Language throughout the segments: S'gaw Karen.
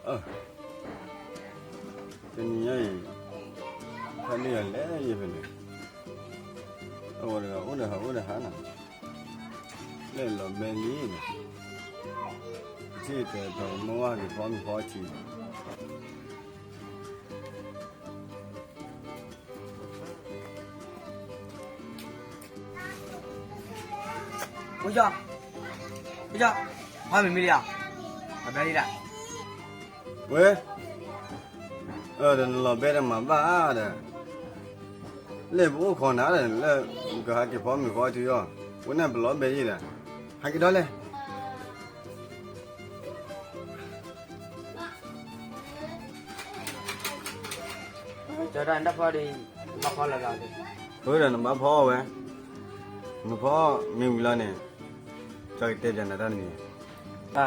အၢ, တနံၤညါအံၤ ဖးဒိၣ်ယၤလဲၤယဲၢ်ဖဲန့ၣ်, အဝဲတဂၤအိၣ်ဒီးဟးအိၣ်ဒီးဟးနီၤ, လဲၤလီၤဘဲလံန့ၣ်, ထံၣ်တဲဒီးမိၢ်ဝၢ်က့ၤဖီမုၢ်ဖီထံ ကၠီ, ကၠီ, ဖီမုၢ်မံလံဧါ, အဘဲလံဒၣ်, ဝဲ, ဒီးနလီၤဘဲဒီးမၤဘၣ်ဒီး, လၢပအိၣ်ခိးနၤဒီး လၢကဟးက့ၤဖီမုၢ်ဖီထံအီၤ, ဝဲန့ၣ်ပလီၤဘဲယံၤဒီး, ဟးက့ၤဒီးလဲၣ်. ကၠီတၢ်နတၢ်ဖီဒီး ဘၣ်ဖီလၢလီၤဒီး, အၢဒီးနဘၣ်ဖီအီၣ်ဝဲ, နဖီမ့ၢ်ဝံၤလီၤန့ၣ်, ကၠီကတဲပၠးနၤတၢ်တမံၤ,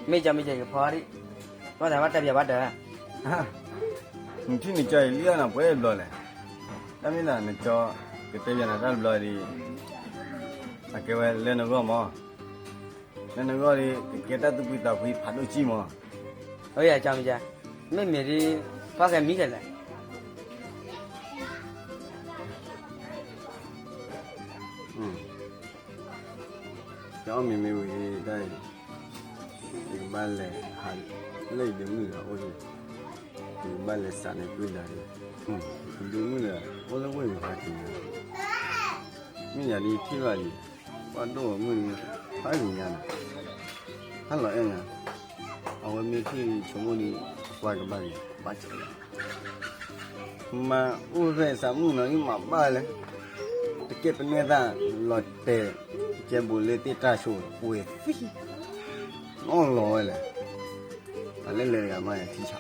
မ့ၢ်ကၠီမ့ၢ်ကၠီကဖီဒံး, ဘၣ်သးဘၣ်တဲပၠးဘၣ်တၢ်, နထံၣ်နကၠီအံၤလံအီၤနပှဲၤဘျီလဲၣ်, တၢ်မ့ၢ်လၢနကၠီ ကတဲပၠးနၤတၢ်တဘျီဒီး, အကဲဝဲလၢနဂီၢ်မး လၢနဂီၢ်ဒီး ကကဲတၢ်သူၣ်ဖှံသးဖှံဖးဒိၣ်ကံမး, အၢယၤကၠီမ့ၢ်ကၠီ, မ့မ့ၢ်ဒ်, ဖီကဲမံကဲလဲၣ်, ကအီၣ်မ့ၤမ့ၢ်ဝံၤတၢ်အံၤ, ယကဘၣ်လဲၤဟးလၢယဒ့မုၣ်ဒီးအိၣ်, ယကဘၣ်လဲၤစးန့ၢ်ပုၢ်ဒါဒီး, ယဒ့မုၣ်ဒီးအိၣ်လၢဝ့ၢ်မုၢ်ဟါက့ၤ, မ့ၢ်ယၤဒ်ထံၣ်ဘၣ်လံ, ပှၤဒိၣ်အမုၣ်န့ၣ်, ဖးဂ့ၤညါန့ၣ်, ဟါလီၤအဲၣ်ညါ, အဝဲမ့ၢ်ထံၣ်ဆိကမိၣ်ဒီး, ပှၤကဘၣ်ဂ့ၤ, ပှၤကဘၣ်ဂ့ၤ မၤအိၣ်ဖဲစးမုၢ်နီၤ ယမၤဘၣ်လဲၣ်, တကဲပနဲသၣ်လီၤတဲာ်, ကဲဘိးလၢသ့ၣ်တၢ်ဆိးဝဲသံ, နီၢ်လီၤဝဲလဲၣ်, အလဲၤလဲၤတဂၤမးထံဆး, ပှၤ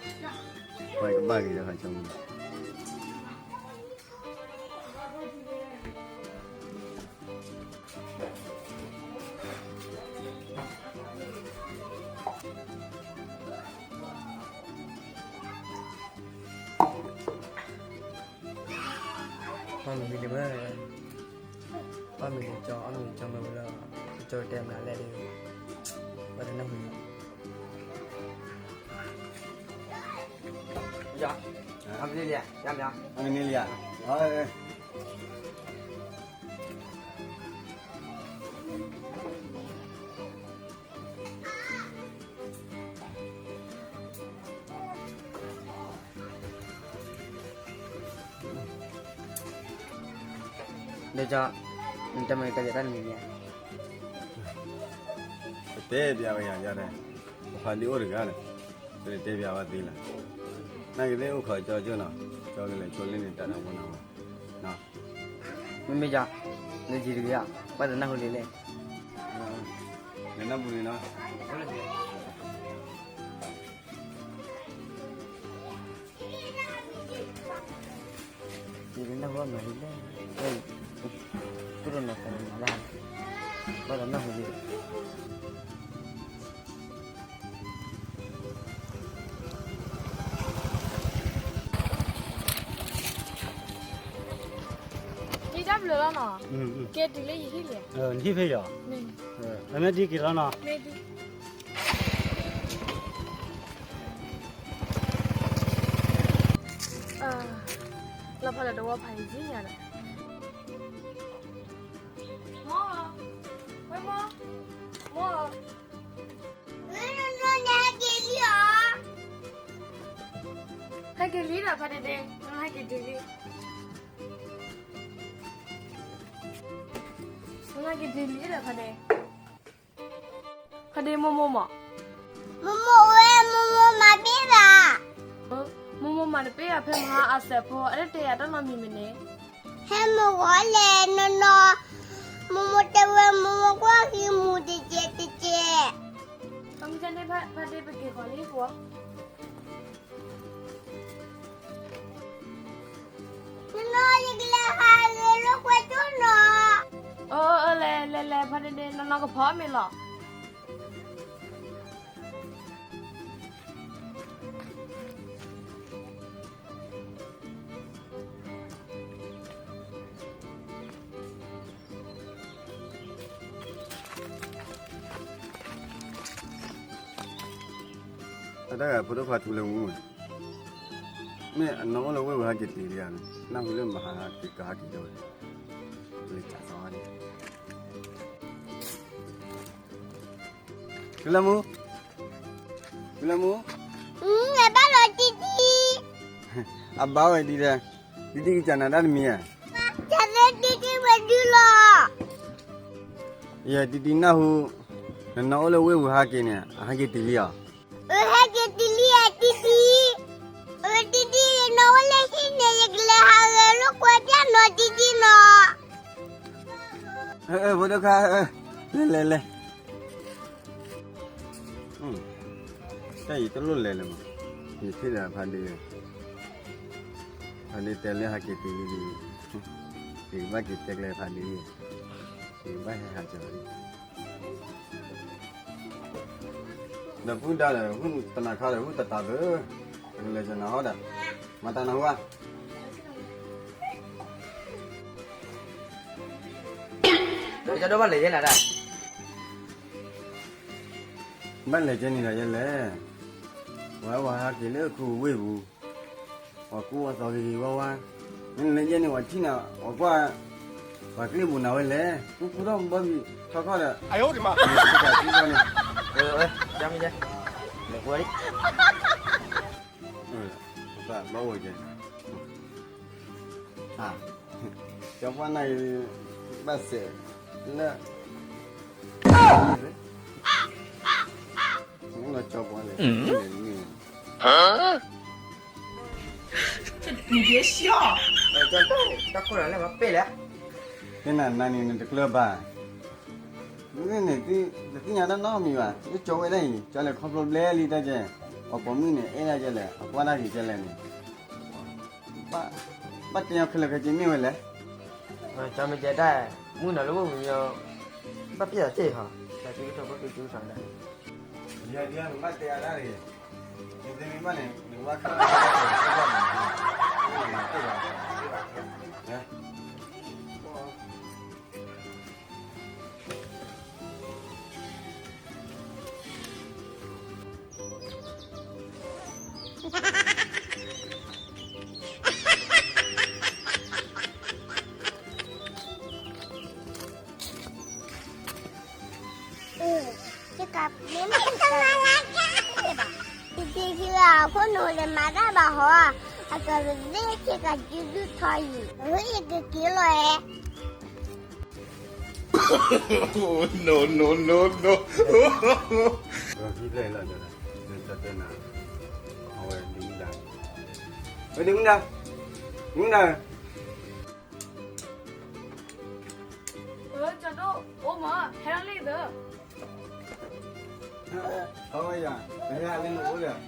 ကဘၣ်ဂ့ၤဒီးဟးဆိကမိၣ် အီၣ်မ့ၤလံမ့ၢ်, အီၣ်မ့ၤလံကၠီ, အီၣ်မ့ၤလံကၠီမ့ၢ်ဝံၤလီၤ, ကၠီတဲမနုၤလဲၣ်ဒီး, ဘၣ်တနၢ်ဟူလံ, အီၣ်မ့ၤလံဧါ, အီၣ်မ့ၤလံဧါ, ဒီးကၠီ, နတဲမ့ၢ်တဲပၠးတၢ်တမံၤမံၤဧါ, ပတဲပၠးဝဲယၤယၤဒီး, ပဖးဒ့အိၣ်တဂၤဒီး, ပတဲပၠးဝဲသ့လီၤ, နာ်က့သ့ၣ်အိၣ်ခိးကၠီကၠီနီၤ, ကၠီကလဲၤဆိလၢန့ၣ်တၢ်နၢ်ပၢၢ်နၢ်ဝဲ, မ့မ့ၢ်ကၠီ, နယံၤတဂ့ၤဧါ, ဘၣ်တနၢ်ဟူလံလဲၣ်, နနၢ်ပူၤလံနီၤ ယတနၢ်ဟူဘၣ်မနုၤလဲၣ်, သူၣ်တနီၤသးတနီၤလၢ်, ဘၣ်ဒီးနၢ်ဟူလံ, ယတၢ်ဘျုးလီၤနီၤ, ကဲတုၤလၢယဟံၣ်လံ, နဟံၣ်ဖဲယီၤ, အမ့ၢ်ဒ်က့ၤလီၤနီၤ လီၤဖးဒီးတဝီဖးယံၤညါဒီး, မိၢ်, ဝဲမိၢ်, မိၢ်, ဟဲက့ၤလံဒီးဖါဒဲဒဲ, ဟဲက့ၤတုၤလံ, ဟဲက့ၤတုၤလံဒီး ဖါဒဲ, ဖါဒဲမိၢ်မိၢ်မး, မိၢ်မိၢ်ဝဲ မိၢ်မိၢ်မၤတပ့ၢ်ဘၣ်, မိၢ်မိၢ်မၤတပ့ၢ်ဘၣ် ဖဲမဟါအစဲးဖိ အတတဲယၤတၢ်နီတမံၤမ့ၢ်န့ၣ်, ဟဲမိၢ်ဂီၤလဲၣ်နီၤနီၤ, မိၢ်မိၢ်တဲဝဲ မိၢ်မိၢ်ကွၢ်က့ၤမူၤတကဲးတကဲး, အမုၢ်ကန့ၣ် ဖါဒဲပက့ၤဃီၤလံပှၤ နီၤနီၤ ယကလဲၤဟးဂ့ၤလိာ်ကွဲကၠိနီၤ, အၢ အၢ လဲၤ လဲၤ လဲၤ ဖါဒဲဒဲ နီၤနီၤကဖီမ့ၤလီၤ. အ တၢ်တဂၤဖိဒိၣ်ခွါထူလၢမူ, မ့ၢ်အနီၢ်အိၣ်လၢဝ့ၢ်ပူၤဟဲက့ၤတ့ၢ်လံဧါ, နၢ်ဟူလၢမဟါက့ၤကဟဲက့ၤဒီးဝဲ, လၢကၢ်သီန့ၣ်, ထူလၢမူ, ထူလၢမူ, ဘၣ်လီၤတံတံ, အဘၣ်ဝဲဒ်လဲၣ်, တံတံကစၢ်နၤတၢ်တမံၤဧါ, ကၢ်သီတံတံဝဲဒုလီၤ, ယဲတံတံနၢ်ဟူ, နနီၢ်အိၣ်လၢဝ့ၢ်ပူၤဟဲက့ၤန့ၣ် အဟဲက့ၤတ့ၢ်လံဧါ အဟဲက့ၤတ့ၢ်လံဧါတံတံ, အတံတံ ယနီၢ်အိၣ်လၢဟံၣ်န့ၣ် ယကလဲၤဟးဂဲၤလိာ်ကွဲပျၢ်နီၤတံတံနီၤ, ဖိဒိၣ်ခွါ, လဲၤလဲၤလဲၤ, တၢ်အံၤတလိၣ်လဲၤလၢၤမး, ယထံၣ်ဒီးဖါဒ့, ဖါဒ့တဲလၢဟဲက့ၤတ့ၢ်လံ, ယကဘၣ်က့ၤတဲကျဲဖါဒ့, ယကဘၣ်ဟဲဟးကၢၤလံ ဒီးပုၢ်ဒါဒီး ဟုၣ်တနၤခါဒီး ဟုၣ်တတးဘၢ, ပကလဲၤကနၤဟီဒီး, မၤတၢ်နၢ်ဟူဧါ, ဒီးကၠီဒိၣ်ဘၣ်လဲၤယဲနၤဒၣ်, ဘၣ်လဲၤကဲန့ၣ်ဒီးယဲလဲၣ်, ပှၤဝဲဟးက့ၤလၢခိဝ့ၢ်ပူၤ, ပှၤကူပှၤသိးဂ့ၤဂ့ၤဝါဝါ, မ့ၢ်နလဲၤယဲန့ၣ် ပှၤထံၣ်နၤ ပှၤကွၢ်, ပှၤကျ့ၣ်ဘူးနၤဝဲလဲၣ်, ကူကူထီၣ်ဘီဘံၣ်ထီၣ်ခီၣ်ဒီး, လဲၤကွၢ်လံ ဘၣ်အိၣ်ကဲ, ကၠီပှၢ်နၢ်အံၤ, ဘၣ်စဲး, လၢ, လၢကၠီပှၢ်လဲၣ်, နံၤဒ့ရှီ, တၢ်ခိၣ်နၤလၢမၤပ့ၢ်လဲၣ်, ကဲနၤနၤန့ၣ်နတကျၢၤဘၣ် မ့ၢ်န့ၣ် တသ့ၣ်ညါတၢ်နီတမံၤဘၣ်, လၢကၠီဝဲဒၣ်အံၤ ကၠီလဲၤခီဖျိဘျဲလံတၢ်ကဲ, အပိာ်မုၣ်န့ၣ် အဲၣ်ဒၣ်ကဲလဲၣ် အကွၢ်တၢ်ဂ့ၤကဲလဲၣ်န့ၣ်, ဘၣ်တဲအီၤခဲလၢာ်ခဲဆ့မ့ၢ်ဝဲလဲၣ်, ကၠီမ့ၢ်ကဲတၢ်, မုၣ်နီၤလၢဝ့ၢ်ပူၤညီ, ဘၣ်ပျဲၢ်သ့ၣ်ဟီ, တၢ်ကလုၢ်ထီၣ်ဘၣ်ကလုၢ်ကလုၢ်ထီၣ်ဒၣ်, ယၤဒ်နဘၣ်တဲအါဒၣ်တဂ့ၤ, နသ့မ့ၢ်ဘၣ်န့ၣ် နကဘၣ်ခါ, တံတံဟံးလၢအခိၣ်နူာ်လဲၤမၤတၢ်ဘၣ်ဟီ, အကသ့ၣ်ဆ့ကၤစုဒုၣ်ထီအံၤ, အဃိယကက့ၤလီၤဧါ No, no, no, no. ဒီးဟံးဖျဲၣ်လီၤဒီး, ဒီးတဲနၤ, အဝဲဒုးမုၢ်ဒါ, ဝဲဒုးမုၢ်ဒါ, မုၢ်ဒါဧၢ, ကၠီဒိၣ်အိၣ်မး ဟဲလီၤလံသၢ အဝဲယၤ, ပဟဲလၢနအိၣ်ဒီး ကၠ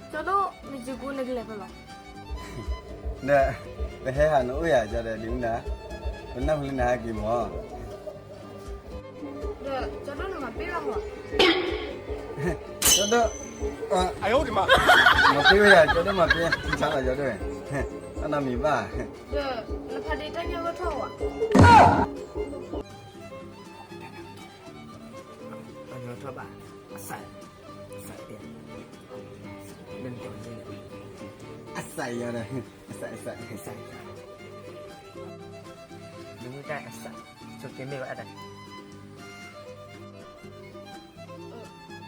ီဒိၣ် နစံးကူနကလဲၤဖဲလဲၣ်, ဒီး ပဟဲဟးနအိၣ်ယၤ ကၠီဒီး ဒ်မုၢ်နၤ, ပနၢ်ဟူလၢနဟဲက့ၤမး, ဒီးကၠီဒိၣ်နမၤပ့ၢ်လီၤဟီ, ကၠီဒိၣ်, မၤပ့ၢ်ဝဲယၤ ကၠီဒိၣ်မၤပ့ၢ်, ဆါလီၤကၠီဒိၣ်, အနီၢ်မံၤဘၣ်, ဒီးနဖါဒ့တၢ်ညၣ်ဂီၢ်ထီၣ်ဝဲ အညီထီၣ်ဘၣ်, အစး, အစးတဲ, အစးယၤဒီး, အစး, အစး, အစး, ဒုးမုၢ်တၢ်အစး, ဆိက့ၤမ့ၢ်ဝဲအတၢ်,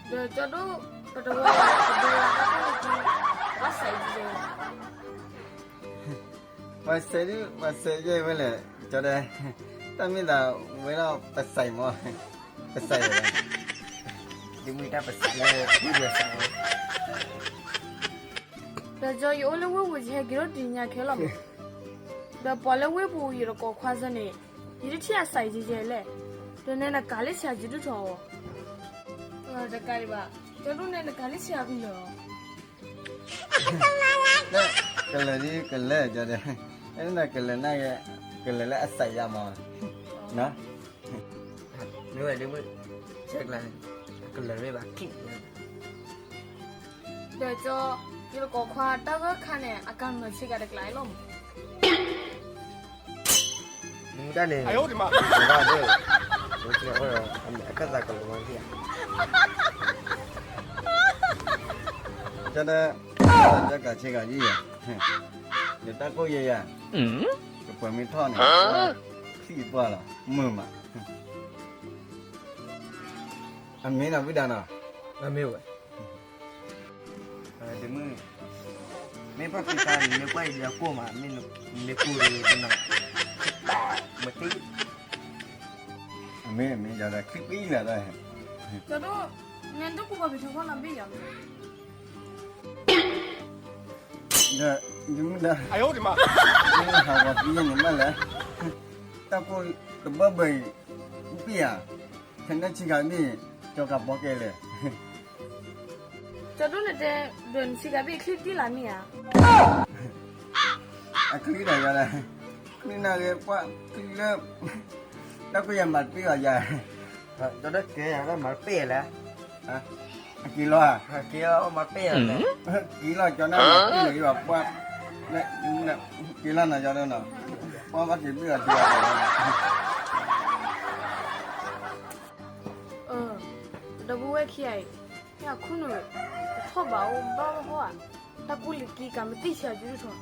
ဒီးကၠီဒိၣ်, ပတဝဲ, ပဒိလၢတၢ်ခိၣ်နူာ်, ဘၣ်စးအံၤ, ပှၤစဲးဒုး ပှၤစဲးယဲၢ်ဝဲလဲၣ်, ကၠီဒီး, တၢ်မ့ၢ်သးဝဲဒီးပစးမး, ပစး, ဒ်မုၢ်တၢ်ပစးလၢ, ဒီးကၠီယအိၣ်လၢဝ့ၢ်ပူၤယဟဲက့ၤထီၣ်တနံၤညါခဲလီၤမး, ဒီးပှၤလၢဝ့ၢ်ပူၤယတကိးခွါစၢၤန့ၣ်, ယတထံၣ်အစးယဲၢ်ယဲၢ်လဲၣ်, ဒီးနဲနကးလၢဆံးစုဒုၣ်ထီၣ်အီၤ, တကးဒံးဘၣ်, ကၠီဒိၣ်နဲနကးလၢဆံးအီၤဖဲလဲၣ် ကလဲၤဒ်ကလဲၤကဒီး, အဲၣ်ဒိးကလဲၤနၢ်ဂ့ၤ, ကလဲၤလၢအစးယၤမး, မ့ၢ်ဝဲဒ်မုၢ်, ဆဲးကျါ, ကလဲၤမ့ၢ်ဘၣ်ခံ, ဒီးကၠီ, ယတကိးခွါတၢ်ဂၢၢ်ခါန့ၣ် အကၤမုာ်ဆ့ကၤတကျါလီၤမး. မူဒါန့ၣ်, မူဒါဒီး, အကသးကလီၤမးဧါ. ကၠီဒီး, တၢ်ကၤဆ့ကၤယံၤယၤ, ယတၢ်ကိၢ်ယဲယၤ, ကပှၤမ့ၢ်ထီၣ်န့ၣ်, ထံၣ်ပှၢ်လီၤ, မုာ်မး. အမ့ၢ်နီၤ ဝံဒၣ်နီၤ, အမ့ၢ်ဝဲ ဒမုၣ်, မ့ၢ်ပှၤက့ၤတၢ်န့ၣ် မ့ၢ်ပှၤအံၤဒုးအကိၢ်မး, မ့ၢ်နကိၢ်ဒီးတနီၤ, မတံၢ်, မ့ၢ်မ့ၢ်ယၤဒီး ချံပံလၢာ်ဒီး, ကၠီဒိၣ်, နတကိးပှၤဖံးထီၣ်ဖီနီၤဘ့ၣ်ယၤ, ဒီး, ဒမုၣ်ဒီး, မ့ၢ်ဟးဂီၤသံယဲန့ၣ်မးလဲၣ်, တၢ်ကိၢ်တဘၢဘၢအံၤ, ပံၢ်ဧါ, ခဲနၢ်ဆံးခါမ့ၢ်, ကၠီကၤဘီကဲလဲၣ် ကၠီဒိၣ်န့ၣ်တဲ, ဒိးနဆံးကၤဘ့ၣ်ချံတံၢ်လၢမ့ၢ်ဧါ. အချံဒီးယၤလဲၣ်, ချံနၢ်ဂ့ၤပှၤချံလၢ, တၢ်ကိၢ်ယၤမၤတပ့ၢ်အီၤယၤ, ကၠီဒိၣ်ကဲယၤလၢမၤတပ့ၢ်လဲၣ်, အက့ၤလီၤဧါ, က့ၤလီၤကၠီနၢ်မၤတပ့ၢ်လၢယၤပှၤ, က့ၤလီၤနၤကၠီဒိၣ်နီၤ, ပှၤဘၣ်က့ၤဘ့ၣ်အီၤတ့ၢ်လီၤ ဒီပုၢ်ဝဲၢ်ခံဂၤအံၤ, ဟဲခူၣ်နုာ်, တထီၣ်ဘၣ်အိၣ်ဘၣ်ဟီဧါ, တၢ်ကူၣ်လံၤကံကၤမတံၢ်ဆံးအကၠူထီၣ်,